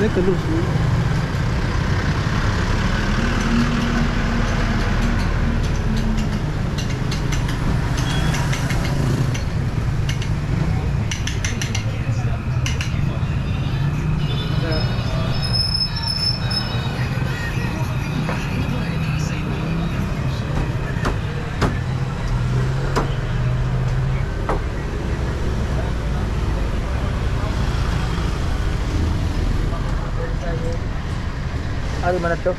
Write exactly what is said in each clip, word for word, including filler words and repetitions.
Ay, kalos, no? Ano man ito?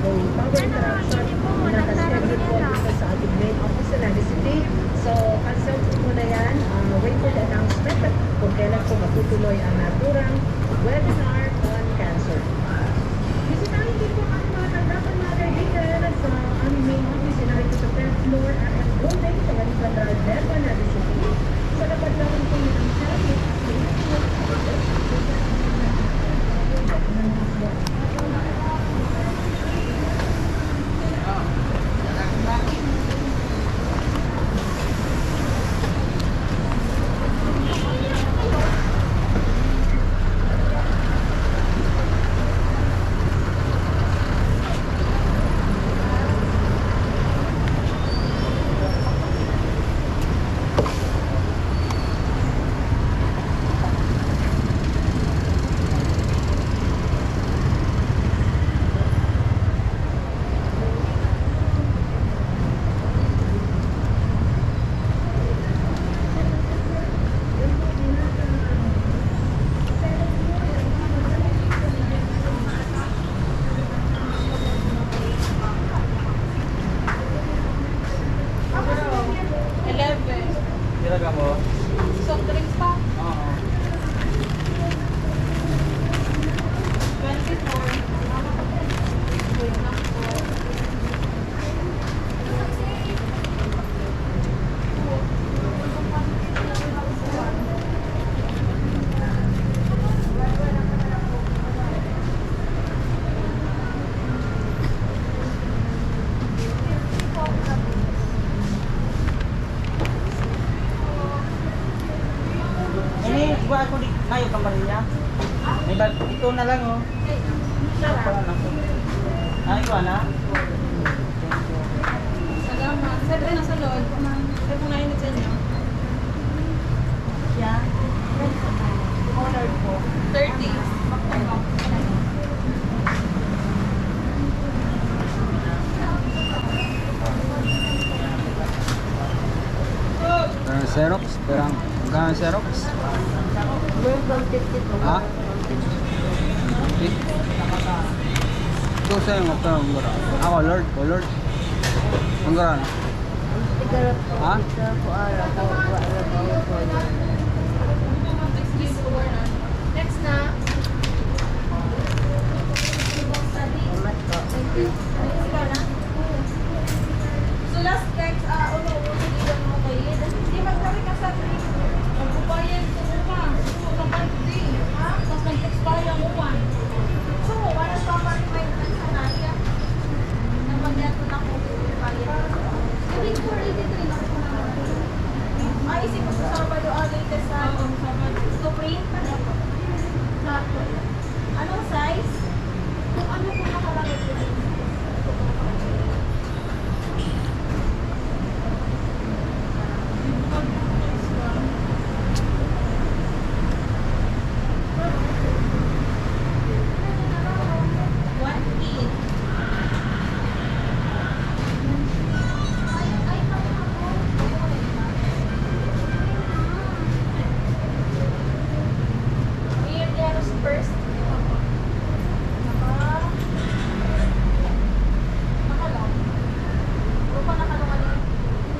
Power interruption na schedule po dito sa ating main office sa Naga City. So, cancel po muna yan. Ah, wait for the announcement kung kailan po matutuloy ang naturang webinar on cancer. Bisitahin din po ang mga tanggapan, mga kaibigan, sa aming main office na ito sa third floor, R F Building, sa Galitan Drive, Lepa, Naga City. Sa lapad lamang po ng traffic, Eleven. Pila ka mo? Soft drinks pa? Oo. Twenty-four. Ini, buat ko di kayo kamarilya. May bag, ito na lang, oh. Ano pa lang ako? Ay, ko na. Salamat. Sir, ano sa load? Sir, kung nainit sa inyo? Yeah. Color po. Thirty. Ah, Xerox, perang. Magkano ang Xerox? Meron kang fifty po. Ha? Fifty? Ito sa'yo, magkano ang gara? Ah, colored, colored. Ang gara na? Tigara po. Ha? Tigara po, ara po. Ara po. Next na. Salamat po. Thank you. Next ka na. So, last text, ah, uno, uno, sige, ano mo kayo? Hindi, magkari ka sa akin. Magbabayad ko mo pa. Gusto ko ng monthly, ha? Tapos nag-expire ang uwan. So, wala sa pa rin may nagsanaya. Nagbabayad ko na po, bayad. Yung picture, eighty-three lang po naman. Ah, isip ko sa Sabado, ah, latest na. Oo, Sabado. To print? Sa Anong size? Kung ano po nakalagay po dun. One eight. Iyan, Jaros first. Naka-, nakalong. Grupo nakalong, ano yun?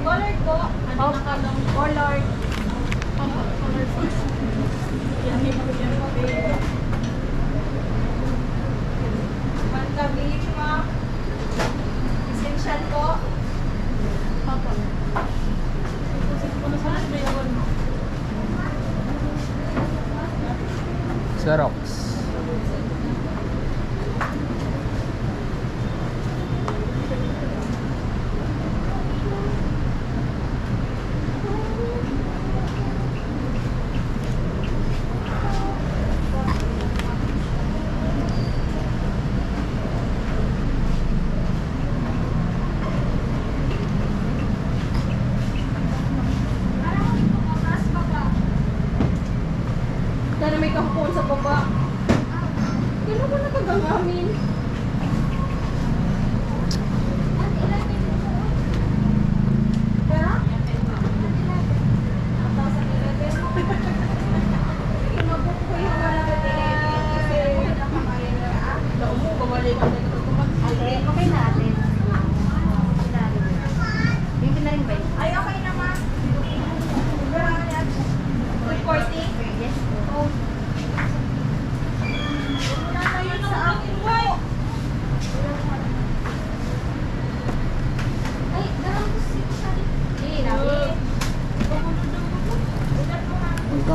Colored po. Ano, nakalong? Colored. Opo, colored po. Yan, yan, yan. One cabbage, ma'am. Essential po. Opo. Xerox. Sana may kahapon sa baba.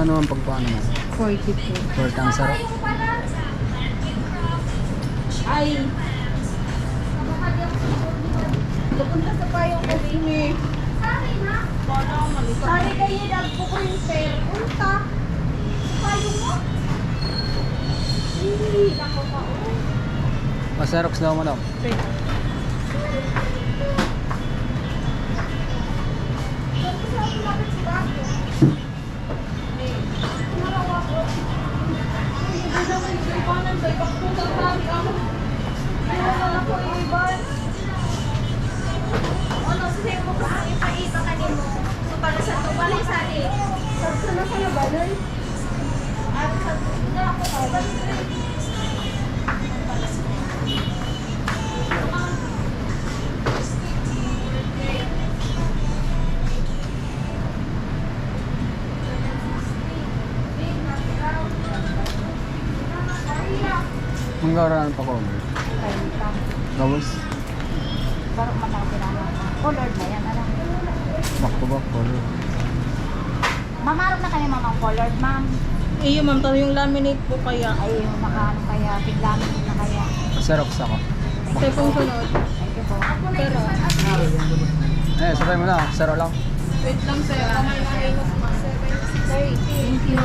Ano ang pagpaano mo? Forty po. Forty ang sarap. Ay. Napunta sa payong ko din eh. Sorry kayo, nagpo-printer. Punta. Sa payong mo? Hindi, nako pa, oh. Pa-Xerox daw mo daw. Wait. Ang garahan pa ko. Treinta. Gabos. Sarap man ang pinangalan. Colored na yan, alam. Back to back, colored. Mamarog na kayo, ma'am, ang colored, ma'am. Iyo, ma'am, pero yung laminate po kaya. Ay, yung naka, ano kaya, tiglaminate na kaya. Xerox ako. Sa pong sunod. Thank you po. Pero, Eh, sabay mo na. Zero lang. Wait lang, sir. Kamay na yung Thank you.